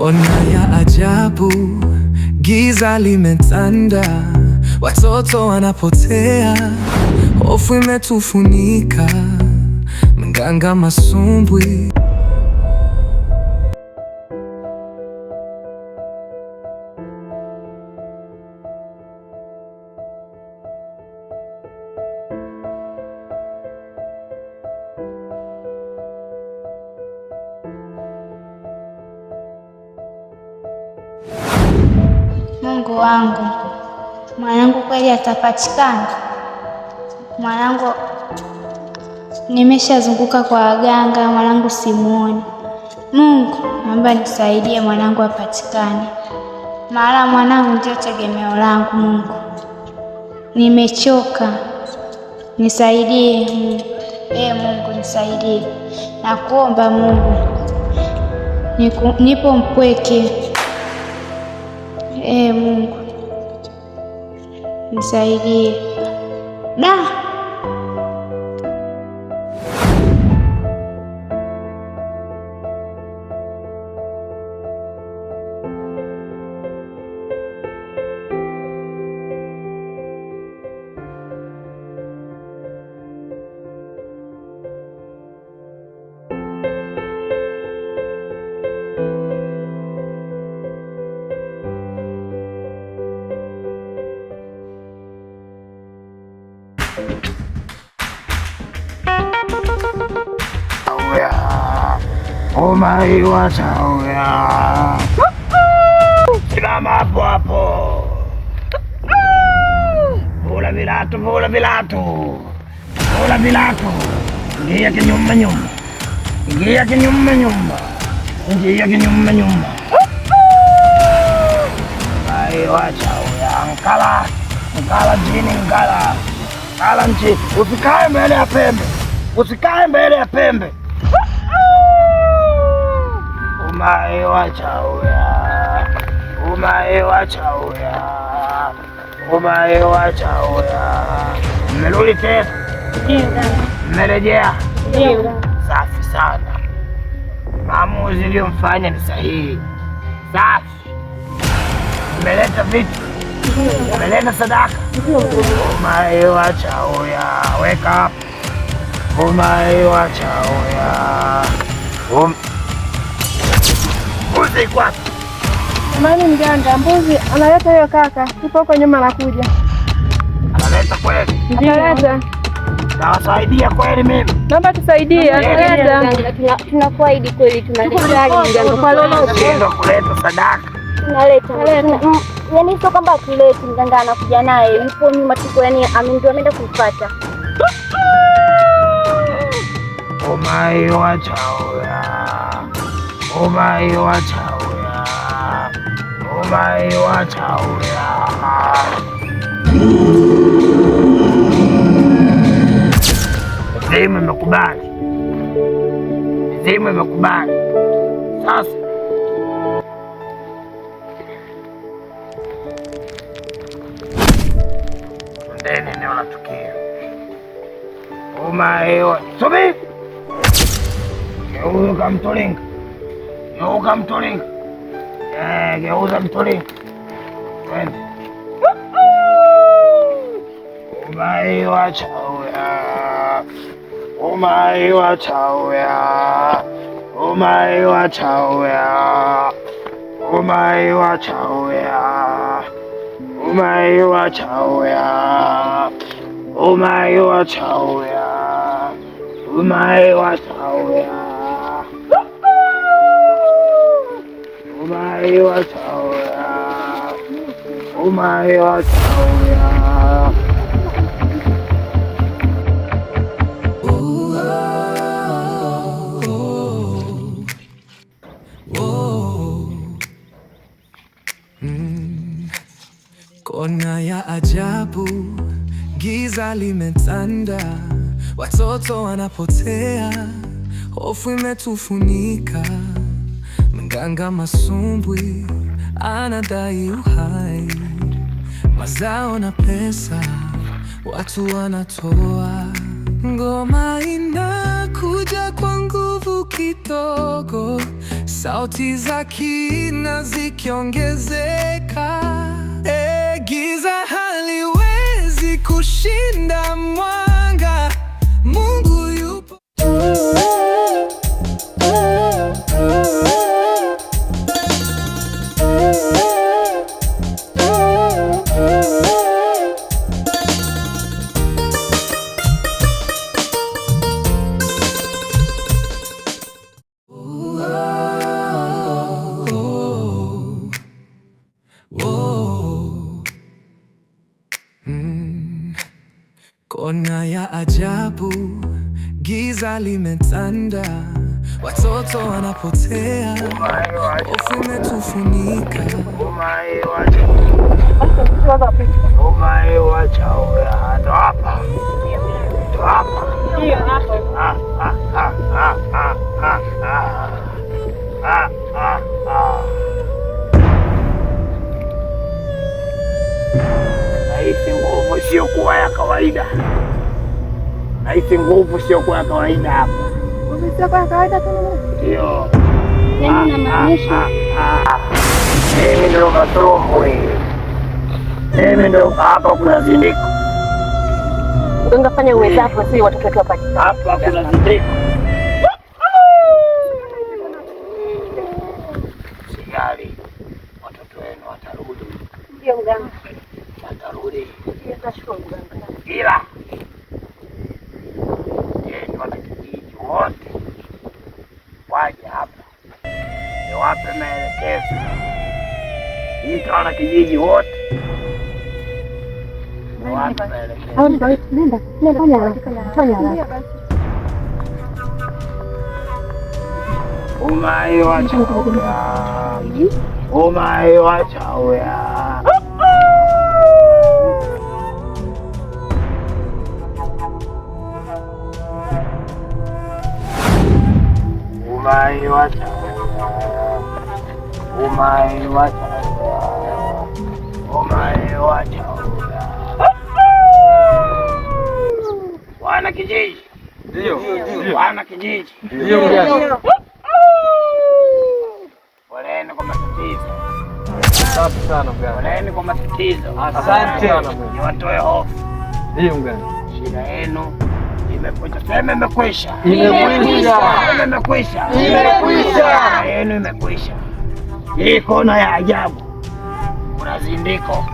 Kona ya ajabu, giza limetanda, watoto wanapotea, hofu imetufunika. Mganga masumbwi. Mungu wangu, mwanangu kweli atapatikana? Mwanangu, nimeshazunguka kwa waganga, mwanangu simuoni. Mungu, naomba nisaidie mwanangu apatikane, maana mwanangu ndio tegemeo langu. Mungu, nimechoka, nisaidie Mungu. Ee Mungu nisaidie, nakuomba Mungu, nipo mpweke. Ee Mungu nisaidie. Da! Umaiwachauya, simama hapo hapo, vula vilatu, vula vilatu, vula vilatu, ingia kinyuma nyuma, ingia kinyuma nyuma, ingia kinyuma nyuma. Umaiwachauya, nkala nkala chini, nkala nkala nchi, usikae mbele ya pembe, usikae mbele ya pembe. Umaewachauya, umaewachauya, umaewachauya. Mmerudi tena? Mmerejea? Safi sana. Maamuzi iliyomfanya ni sahihi. Safi. Mmeleta vitu, mmeleta sadaka. Umaewachauya, weka hapo. Umaewachauya. Mbuzi iko wapi? Amani mganga, mbuzi analeta hiyo kaka, ipo huko nyuma anakuja. Analeta kweli? Analeta. Nawasaidia kweli mimi? Naomba tusaidie, analeta. Tunakuahidi kweli tunaleta mganga Kwa lolote. Ndio kuleta sadaka. Tunaleta. Yaani sio kwamba tuleti, mganga anakuja naye, yupo nyuma tuko, yani ndio ameenda kumfuata. Umaiwachauya, umaiwachauya, umaiwachauya. Mizimu imekubali, mizimu imekubali. Sasa twendeni eneo la tukio. Umaiwa, subiri. Geuka mtulinga, geuka mtulinga, geuza mtulinga, twende. Umaiwachauya, umaiwachauya, umaiwachauya, umaiwachauya, umaiwachauya, umaiwachauya, umaiwachauya, umaiwachauya, umaiwachauya. Oh, Kona ya ajabu, giza limetanda, watoto wanapotea, hofu imetufunika. Mganga masumbwi anadai uhai, mazao na pesa watu wanatoa. Ngoma inakuja kwa nguvu kidogo. Sauti za kina zikiongezeka. E, giza haliwezi kushinda mwanga. Mungu yupo. Oh, oh. Mm. Kona ya ajabu, giza limetanda, watoto wanapotea, hofu imetufunika. Ndo hapa. Ndo hapa. Ah, ah, ah, ah, ah, ah, ah. Ah, ah, ah. Nahisi nguvu isiyokuwa ya kawaida. Nahisi nguvu isiyokuwa ya kawaida hapa. Nguvu sio kwa kawaida tena. Ndio. Yaani namaanisha Mimi ndo matumbwi. Mimi ndo hapa kuna zindiko. mganga, fanya uwezavyo, si watoto wetu wapatikane. Hapa kuna zindiko. Sijali, watoto wenu watarudi, Ndio mganga, watarudi, ndio nashukuru mganga. ila yenu wanakijiji wote waje hapa niwape maelekezo. Ita wanakijiji wote niwape maelekezo. Nenda, nenda, fanya haraka, fanya haraka. Umai wa chauya, umai wa chauya. Umai wa chauya, umai wa chauya, umai wa chauya. Wana kijiji, Ndio. wana kijiji, Ndio mganga. poleni kwa matatizo. Safi sana mganga. Poleni kwa matatizo. Asante sana mganga. Niwatoe hofu. Ndio mganga. Shida yenu imekwisha. Sema imekwisha. Imekwisha. Sema imekwisha. Imekwisha. Shida yenu imekwisha. Hii kona ya ajabu, kuna zindiko.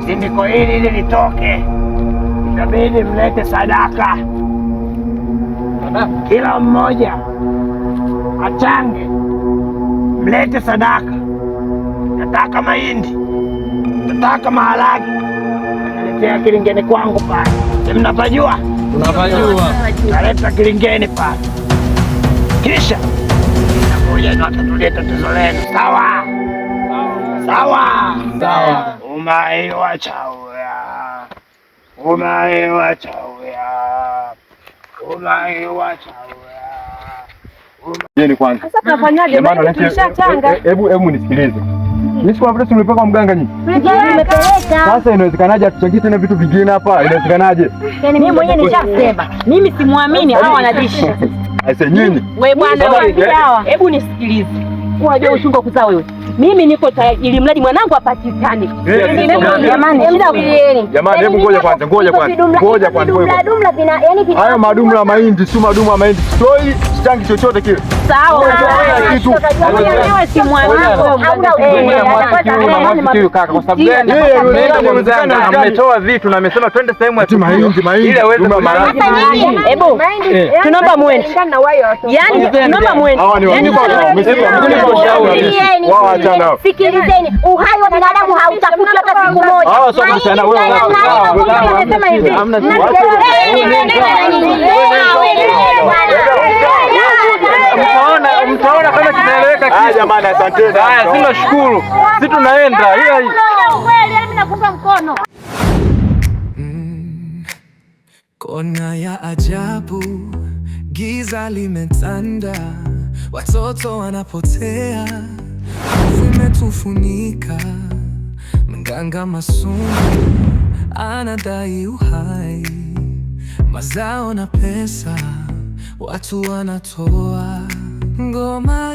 Zindiko hili ili litoke, itabidi mlete sadaka, kila mmoja achange, mlete sadaka. Nataka mahindi, nataka maharage, naletea kilingeni kwangu pale. Si mnapajua? Tunapajua. Naleta kilingeni pale, kisha nakuja niwatatulie tatizo lenu. Sawa sawa Sawa. Umaiwa chauya, umaiwa chauya, umaiwa chauya. Yeye ni kwanza. Sasa tunafanyaje? Jamani, Maana tulishachanga. Hebu hebu nisikilize. Mimi si kwa vile kwa mganga nyinyi. Nimepeleka. Sasa inawezekanaje atuchangie tena vitu vingine hapa? Inawezekanaje? Yaani mimi mwenyewe nishasema, mimi simwamini hawa wanajishi. Aise nyinyi. We bwana, Sasa, wewe, hebu nisikilize. Unajua uchungu wa kuzaa wewe. Mimi niko tayari ili mradi mwanangu apatikane. Jamani, Jamani, hebu ngoja kwanza, ngoja kwanza. Ngoja kwanza, ngoja kwanza. Dumla vina yani vina Hayo madumu la mahindi, si madumu ya mahindi. Sitoi, sichangi chochote kile. Sawa. Sitoi kitu. Wewe si mwanangu. Kiu kaka, kwa sababu gani? Yeye, Mmeenda kwa inawezekana, mganga, ametoa vitu na amesema twende sehemu ya Eti mahindi, mahindi, ili aweze dumu la maharage. Hebu tunaomba muende. Yaani tunaomba muende. Hawa ni Yaani wamekuwa wamekuwa ushauri. Wao achana nao. Sikilizeni, uhai wa binadamu hautafutwi hata siku moja. Hawa sio kuhusiana wewe. Amesema hivi. Hamna Mtaona, mtaona kama kinaeleweka Ah, kitu. jamani asanteni. Haya, sina shukuru. Sisi tunaenda. Ila Mm. Kona ya ajabu, giza limetanda, watoto wanapotea, hofu imetufunika. Mganga Masumu anadai uhai, mazao na pesa watu wanatoa. Ngoma